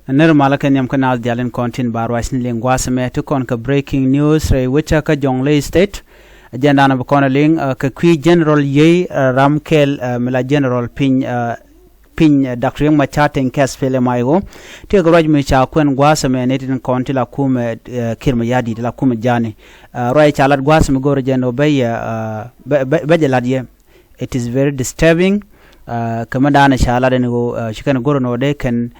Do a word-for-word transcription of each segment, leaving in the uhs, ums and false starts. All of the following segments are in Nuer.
Nir malä kɛ nhiam kä naath dial in kɔn tin ba ruac ni liŋ gua̱a̱th ɛmɛ ti kɔn kɛ breaking news rɛy wecä kä Jonglei State. Jɛn da̱a̱n bi kɔn a liŋ kɛ kui̱ General Yei Ram Kɛl mi la General piny piny Doctor Riek Machar Teny kɛ SPLM-IO. Ti kɛ ruac mi ca kuɛn gua̱a̱th ɛmɛ ni tin kɔn ti la kumɛ Kiir Mayardit la kumɛ ja̱a̱ni. Ruac ca lat gua̱a̱th ɛmɛ go̱rɛ jɛn ɔ bä yɛ bä jɛ lat yɛ. It is very disturbing. Kɛ mɛ da̱a̱n ca lat ɛn ɣöö ci kɛn go̱rɛ nɔ dee kɛn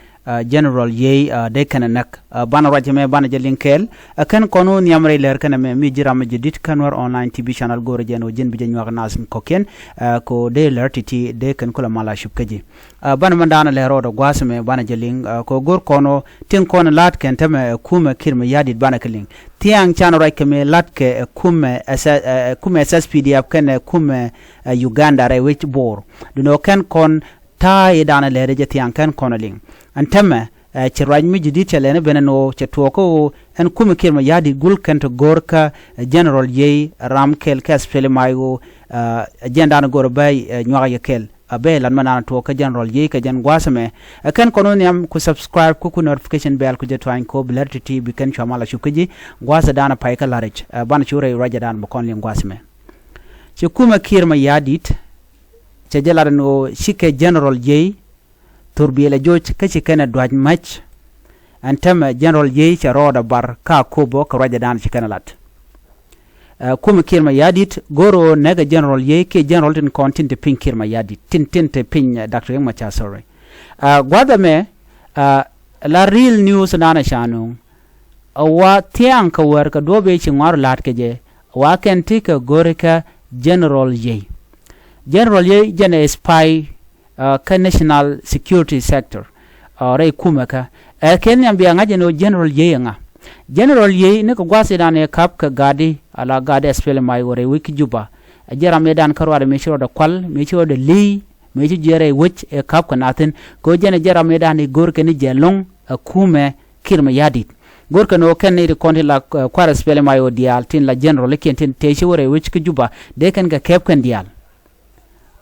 General Yei dee kɛn ɛ näk. Banɛ ruac ɛmɛ banɛ jɛ liŋ kɛɛl. Ɛ kɛn kɔn wä nhiam rɛy lɛr kɛn ɛmɛ mi ji̱ ram mi ji̱ di̱t kä Nuer Online T V channel go̱rɛ jɛn ɣöö ji̱n bi jɛ nyuak naath kɔ̱kiɛn. Kɛ ɣöö dee lɛr ti̱ti̱ dee kɛn kulɛ mal a cup kä ji̱. Banɛ mɛ da̱a̱n lɛr rɔɔdɛ gua̱a̱th ɛmɛ banɛ jɛ liŋ kɛ ɣöö go̱r kɔn wä tin kɔn la̱t kɛn tämɛ ɛ kumɛ Kiir Mayardit banɛ kɛ liŋ. Thiaŋ can ruac kɛ mëë la̱t kɛ ɛ kumɛ ɛ kumɛ S S P D F kɛn ɛ kumɛ Uganda rɛy wec Bor. Dunɛ ɣöö kɛn kɔn ta̱a̱ i̱ da̱a̱n lɛr jɛ thiaŋ kɛn kɔn liŋ. Ɛn tämɛ ci ruac mi ji̱ di̱t cɛ lɛn i̱ ben ɛn ɣöö cɛ tuɔɔk kä ɣöö ɛn kumɛ Kiir Mayardit gul kɛn ti go̱o̱r kä General Yei Ram Kɛl kɛ SPLM-IO. Jɛn da̱a̱n go̱o̱r bä nyuak yɛ kɛl. A bɛ lat mɛ da̱a̱n tuɔɔk kä General Yei kɛ jɛn gua̱a̱th ɛmɛ. Ɛ kɛn kɔn wä nhiam ku subscribe ku ku notification bell ku jɛ tuany kɛ ɣöö bi lɛr ti̱ti̱ bi kɛn cua mal a cup kä ji̱ gua̱a̱th da̱a̱n pay kä la̱r i̱c. Banɛ cu rɛy ruac jɛ da̱a̱n bi kɔn liŋ gua̱a̱th ɛmɛ. Ci kumɛ Kiir Mayardit cɛ jɛ lat ɛn ɣöö cikɛ General Yei thur biɛl ɛ joc kä ci kɛn ɛ dua̱c mac. Ɛn tämɛ General Yei cɛ rɔɔdɛ bar kä Akobo kɛ ruacdɛ da̱a̱n ci kɛn ɛ lat. Kumɛ Kiir Mayardit go̱r ɣöö nɛkɛ General Yei kiɛ General tin kɔn tin ti piny Kiir Mayardit tin tin ti piny Doctor Riek Machar, sorry. Gua̱th ɛmɛ la real news da̱a̱n ɛ ca nuŋ. Ɛ wa thiaŋ kɛ wär kɛ duɔ̱ɔ̱p ëë ci ŋuar la̱t kɛ jɛ, ɛ wa kɛn ti kɛ go̱ri kä General Yei. General Yei jɛn ɛ spy kä national security sector rɛy kumɛ kä. Ɛ kɛn nhiam bia ŋa̱c ɛn ɣöö General Yei ɛ ŋa. General Yei ni kɛ gua̱a̱th i̱ da̱a̱n ɛ ka̱p kɛ ga̱a̱di ala ga̱a̱di SPLM-IO rɛy wec kä Juba. Ɛ jɛ ram i̱ da̱a̱n kä ruaadɛ mëë ci rɔɔdɛ kual mëë ci rɔɔdɛ li̱i̱ mëë ci jiɛɛr rɛy wec ɛ ka̱p kɛ nathin kɛ ɣöö jɛn ɛ jɛ ram i̱ da̱a̱n i̱ go̱r kɛn i̱ jɛ lo̱ŋ ɛ kumɛ Kiir Mayardit. Go̱r kɛn ɣöö kɛn ni ti kɔn ti la kua̱r SPLM-IO diaal tin la general ikiɛn tin tëë ci wä rɛy wec kä Juba dee kɛn kɛ kɛp kɛn diaal.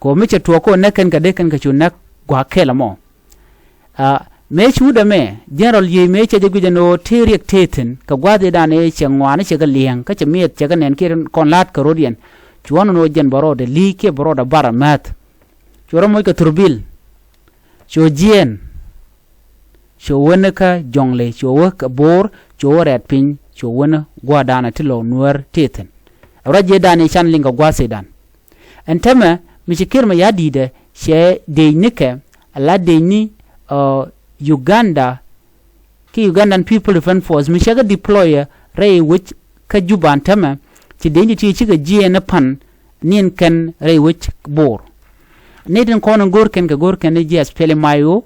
Kɛ ɣöö mi cɛ tuɔɔk kɛ ɣöö näk kɛn kɛ dee kɛn kɛ cu näk gua̱a̱k kɛl ɛmɔ. Mëë ci wut ɛmɛ General Yei mëë cɛ jɛ guic ɛn ɣöö tëë riɛk tëë thi̱n kɛ gua̱a̱th i̱ da̱a̱n ëë cɛ ŋuani cɛ kɛ li̱eŋ kä cɛ miɛth cɛ kɛ nɛn kiɛ kɔn la̱a̱t kɛ rot yɛn. Cuɔ̱n ɛn ɣöö jɛn bɛ rɔɔdɛ li̱i̱ kiɛ bɛ rɔɔdɛ bar ɛ määth. Cu rɔ moc kɛ thurbil. Cu jiɛɛn. Cu wäni kä Jɔŋli cu wä kɛ Bo̱o̱r cu wä rɛɛt piny cu wäni gua̱a̱r da̱a̱nɛ ti lɔw Nuäär tëë thi̱n. Ruac jɛ da̱a̱n i̱ can liŋ kɛ gua̱a̱th i̱ da̱a̱n. Ɛn täämɛ mi ci Kiir Mayardit ɛ cɛ dec nikɛ ala dec ni Uganda ki Ugandan People Defense Force mi cɛ kɛ deploy ɛ rɛy wec kä Juba ɛn täämɛ ci dec ni ti cikɛ jiɛɛn ɛ pan niɛn kɛn rɛy wec Bo̱o̱r. Ni tin kɔn in go̱o̱r kɛn kɛ go̱o̱r kɛn ni ji̱ SPLM-IO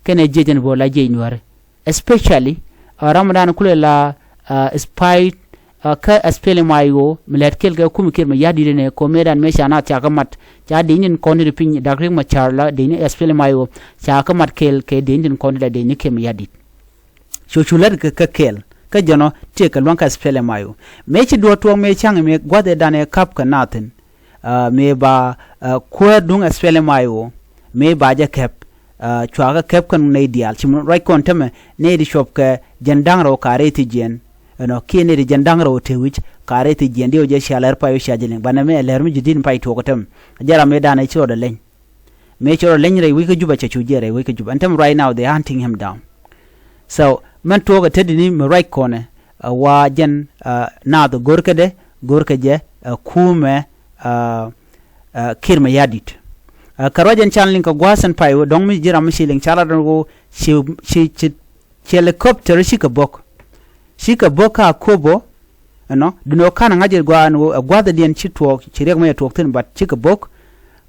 kɛnɛ jiɛc ɛn bä la jiɛc Nuääri. Especially ram dan kulɛ la spy kä SPLM-IO mi lɛt kɛl kɛ kum Kiir Mayardit ɛnɛ kɛ mëë dan mëë ca naath ca kä mat ca dec ni tin kɔn ti piny Dak Riek Machar la dec ni SPLM-IO ca kä mat kɛl kɛ dec ni tin kɔn ti la dec ni Kiir Mayardit. Cu cu lät kɛ kɛl kä jɛn ɔ tëëkɛ luäŋ kä SPLM-IO mëë ci duɔ̱ɔ̱r tuɔɔk mëë ca̱ŋ mëë gua̱th ɛ dan ɛ kap kɛ naathin. Mëë ba kuäär duŋ SPLM-IO mëë ba jɛ kɛp. Cuakä kɛp kɛn nɛy diaal ci ruac kɔn tämɛ nɛy ti cuɔp kɛ jɛn da̱ŋ rɛw ka rɛy thi jiɛn. Ɛnɔ kiɛ nɛy ti jɛn da̱ŋ rɛw te wi̱c ka rɛy thi jiɛn diɛw jɛ cia lɛr pay wi̱c cia jɛ liŋ banɛ mëë lɛr mi ji̱ di̱t pay tuɔɔk tämɛ. Jɛ ram mëë da̱a̱n ɛ ci rɔɔdɛ leny. Mëë ci rɔɔdɛ leny rɛy wi̱c kä Juba cɛ cu jiɛn rɛy wi̱c kä Juba ɛn tämɛ right now they hunting him down. So mɛn tuɔɔkɛ tetdini mi ruac kɔnɛ ɛ wa jɛn naath ɛ go̱rkädɛ go̱rkä jɛ ɛ kumɛ Kiir Mayardit. Kɛ ruac ɛn can liŋ kɛ gua̱a̱th ɛn pay wä dɔ̱ŋ mi ji̱ ram mi ci liŋ ca lat ɛn ɣöö ci ci ci helicopter cikɛ bo̱k. Cikɛ bo̱k kä Akobo. Ɛnɔ duundɛ ɣöö ka̱n ɛ ŋa̱c ɛ gua̱a̱n ɣöö ɛ gua̱a̱th ɛ diɛn ci tuɔɔk ci riɛk mɛ ɛ tuɔɔk thi̱n but cikɛ bo̱k.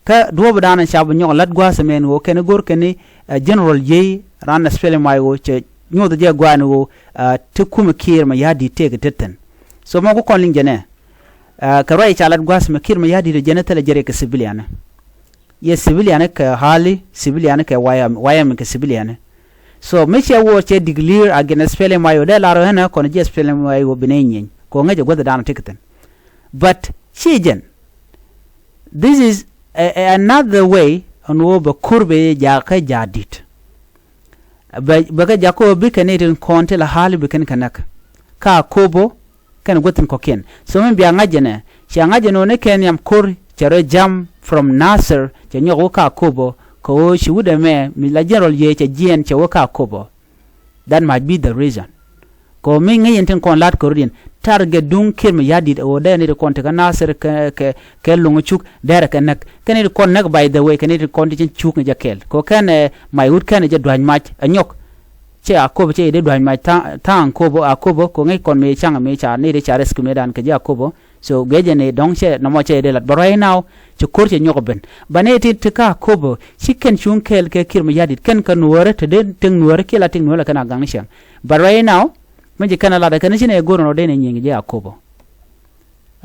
Kä duɔ̱ɔ̱p dan ca bi nyɔk la̱t gua̱a̱th ɛmɛ ɛn ɣöö kɛn i̱ go̱r kɛn i̱ General Yei ran SPLM-IO cɛ nyuɔth jɛ gua̱a̱n ɣöö ti kumɛ Kiir Mayardit tëëkɛ tet thi̱n. So mɔ ku kɔn liŋ jɛnɛ kɛ ruac ca la̱t gua̱a̱th ɛmɛ Kiir Mayardit ɛ jɛn ɛ thilɛ jɛ riɛk kɛ civilian. Yɛ civilian kɛ hali civilian kɛ wayam wayam kɛ civilian. So mi cɛ wä cɛ declare against SPLM-IO dee lar ɣän ɛ kɔn ji̱ SPLM-IO bi nɛ nyieny kɛ ɣöö ŋäc ɛ guäth dan ɛ ti kɛ thi̱n. But ci jɛn this is a, a, another way ɛn ɣöö bɛ ko̱r bɛ jakä ja̱a̱ di̱t. Bɛ, bɛ kɛ jakä ɣöö bikɛ nɛy tin kɔn ti la ɣa̱a̱li bi kɛn kɛ näk. Kä Akobo kɛnɛ guäth tin kɔ̱kiɛn. So min bia ŋa̱c jɛ nɛ, cia ŋa̱c jɛ nɔ ni kɛ nhiam ko̱r cɛ rɔ jam from Nasir cɛ nyɔk wä kä Akobo kɛ ɣöö ci wut ɛmɛ mi la General Yei cɛ jiɛɛn cɛ wä kä Akobo. That might be the reason. Kɛ ɣöö mi ŋäc yɛn tin kɔn la̱t kɛ rɔ̱diɛn target duŋ Kiir Mayardit ɛ ɣöö dee nɛy ti kɔn ti kä Nasir kɛ, kɛ, kɛ Loŋ Cuk derɛ kɛ näk. Kɛ nɛy ti kɔn näk, by the way, kɛ nɛy ti kɔn ti cin cuk ŋäc jɛ kɛɛl. Kɛ ɣöö kɛn ɛ may wut kɛn ɛ jɛ dua̱c mac ɛ nyɔk. Cɛ Akobo cɛ yɛ dee dua̱c mac tha̱a̱ŋ, tha̱a̱ŋ Akobo, Akobo kɛ ɣöö ŋäc kɔn mëë ca̱ŋ mëë ca nɛy ti ca rescue mëëdan kɛ ji̱ Akobo. So guiɛ jɛ ni dɔ̱ŋ cɛ nɔmɔ cɛ dee lat, but right now ci ko̱r cɛ nyɔk ben. But nɛy ti ti kä Akobo ci kɛn cuŋ kɛɛl kɛ Kiir Mayardit, kɛn kä Nuäärä, te dee tiŋ Nuäärä kiɛ la tiŋ Nuäärä la kɛn a gaŋ ni cäŋ. But right now mi ci kɛn a lat ɛ kɛn ci nɛ go̱r nɔ dee ni nyiŋ ji̱ Akobo.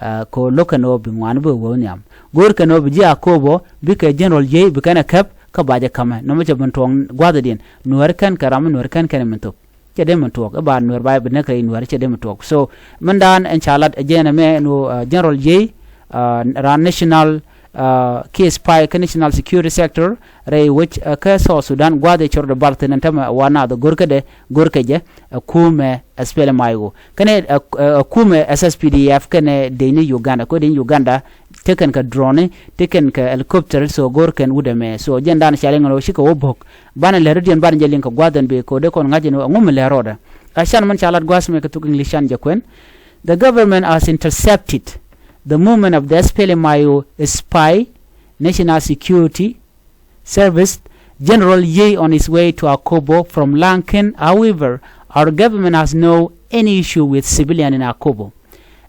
Ɛ, kɛ ɣöö lo̱k kɛn ɣöö bi ŋuan bi wä nhiam. Go̱r kɛn ɣöö bi ji̱ Akobo bikɛ General Yei bi kɛn ɛ käp kä ba jɛ ka̱mɛ. Nɔmɔ cɛ ben tuɔɔk gua̱thdiɛn. Nuäärä kɛn kɛ ram mi Nuäärä kɛn kɛn min thop. Cɛ dee mi tuɔɔk i̱ ba Nuäär ba bi näk rɛy Nuäär, cɛ dee mi tuɔɔk. So min daan ɛn ca lat ɛ jɛn ɛmɛ ɛn ɣöö, uh, General Yei, uh, raan national, uh, key spy kä national security sector rɛy wec, uh, kä South Sudan gua̱a̱th ɛ cɔr dee bar thin ɛn tämɛ wa naath ɛ go̱rkädɛ, go̱rkä jɛ ɛ kumɛ ɛ spɛl ɛ may ɣöö kɛnɛ ɛ, ɛ kumɛ S S P D F kɛnɛ dec ni Uganda, kɛ dec ni Uganda tekɛn kɛ drone, tekɛn kɛ helicopter, so go̱rkɛn wut ɛmɛ. So jɛn daan ca liŋ ɛn ɣöö cikɛ wä bo̱k. Banɛ lɛ rɔ̱diɛn banɛ jɛ liŋ kɛ gua̱a̱th ɛn bee kɛ ɣöö dee kɔn ŋa̱c ɛn ɣöö ɛŋu mi lɛ rɔɔdɛ. A can mɛn ca lat gua̱a̱th mɛ kɛ thok English can jɛ kuɛn. The government has intercepted the movement of the S P L M I O spy, National Security Service, General Yei on his way to Akobo from Lankin. However, our government has no any issue with civilian in Akobo.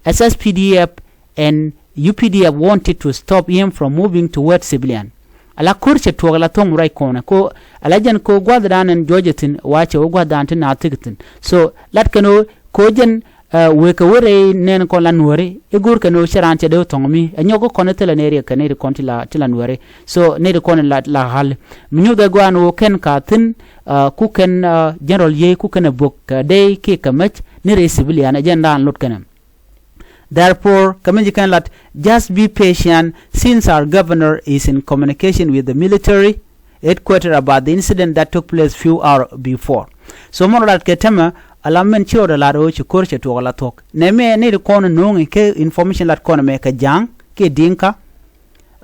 S S P D F and U P D F wanted to stop him from moving toward civilian. Ala ko̱r cɛ tuɔɔk ala thɔŋ ruac kɔnɛ ko ala jɛn ko gua̱thdan ɛn juɔcɛ thi̱n wa cɛ wä gua̱thdan ti naath thik thi̱n. So lat kɛn ɣöö ko jɛn, uh, wëë kɛ wä rɛy nɛn kɔn la Nuääri i̱ go̱r kɛn ɣöö cɛ raan cɛ dee wä thɔŋ mi ɛ nyɔk kä kɔn i̱ thilɛ nɛy riɛk kɛ nɛy ri kɔn ti la, ti la Nuääri. So nɛy ri kɔn la, la ɣa̱l mi nyuth ɛ gua̱a̱n ɣöö kɛn ka thi̱n, uh, ku kɛn, uh, General Yei ku kɛn ɛ bök kɛ dee kiɛ kɛ mec ni rɛy civilian ɛ jɛn daan lot kɛn ɛ. Therefore, kɛ mi ji̱ kɛn lat, just be patient since our governor is in communication with the military headquarter about the incident that took place few hours before. So mɔn lat kɛ tämɛ ala mɛn ci rɔɔdɛ lat ɣöö ci ko̱r cɛ tuɔɔk ala thuɔ̱k. Nɛ mɛ ni ri kɔn no̱o̱ŋi kɛ information lat kɔn mɛ kɛ Ja̱a̱ŋ kiɛ Diŋka.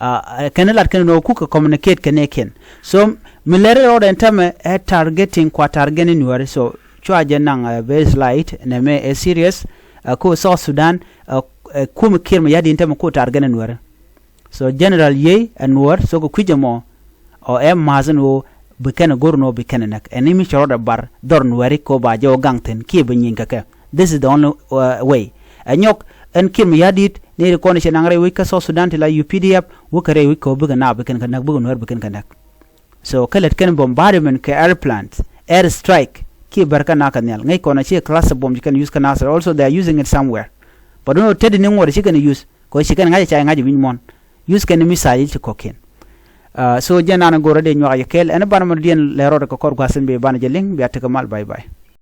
Uh, kɛn lat kɛn nɔ kukɛ communicate kɛn nɛ kɛn. So mi lɛri rɔɔdɛ ɛn tämɛ ɛ targeting kua target ni Nuääri. So cua jɛ naŋ, uh, very slight nɛ mɛ ɛ serious. Uh, ko South Sudan, uh, uh, kumɛ Kiir Mayardit ɛn tämɛ ko target ni Nuääri. So General Yei ɛ Nuäär, so kɛ kui̱c ɛmɔ ɔ ɛ ma̱a̱th ɛn ɣöö bi kɛn ɛ go̱r ɛn ɣöö bi kɛn ɛ näk. Ɛn i̱ mi cɛ rɔɔdɛ bar dhɔr Nuääri ko ba jɛ ɣöö gaŋ thi̱n kiɛ bi nyieny kɛ kɛ. This is the only, uh, way. Ɛ nyɔk ɛn Kiir Mayardit ni ri kɔn cɛ naŋ rɛy wec kä South Sudan ti la U P D F wä kɛ rɛy wec kɛ ɣöö bikɛ naap bi kɛn kɛ näk, bikɛ Nuäär bi kɛn kɛ näk. So kä lät kɛn bombardment kɛ airplanes, air strike kiɛ bär kä nakä nhial. Ŋäc kɔn a ci cluster bomb ci kɛn use kä Nasir. Also they are using it somewhere. But no tedi ni ŋuɔt ci kɛn use. Kɔ ci kɛn ŋa̱c ca ŋa̱c wi̱ny muɔ̱n. Use kɛn missile ci kɔ̱kiɛn. Uh, so jɛn nan go̱rä dee nyuak yɛ kɛɛl ɛn banɛ mɔ diɛn lɛ rɔɔdɛ kɛ kɔr gua̱a̱th in bee banɛ jɛ liŋ bia tekɛ mal. Bye bye.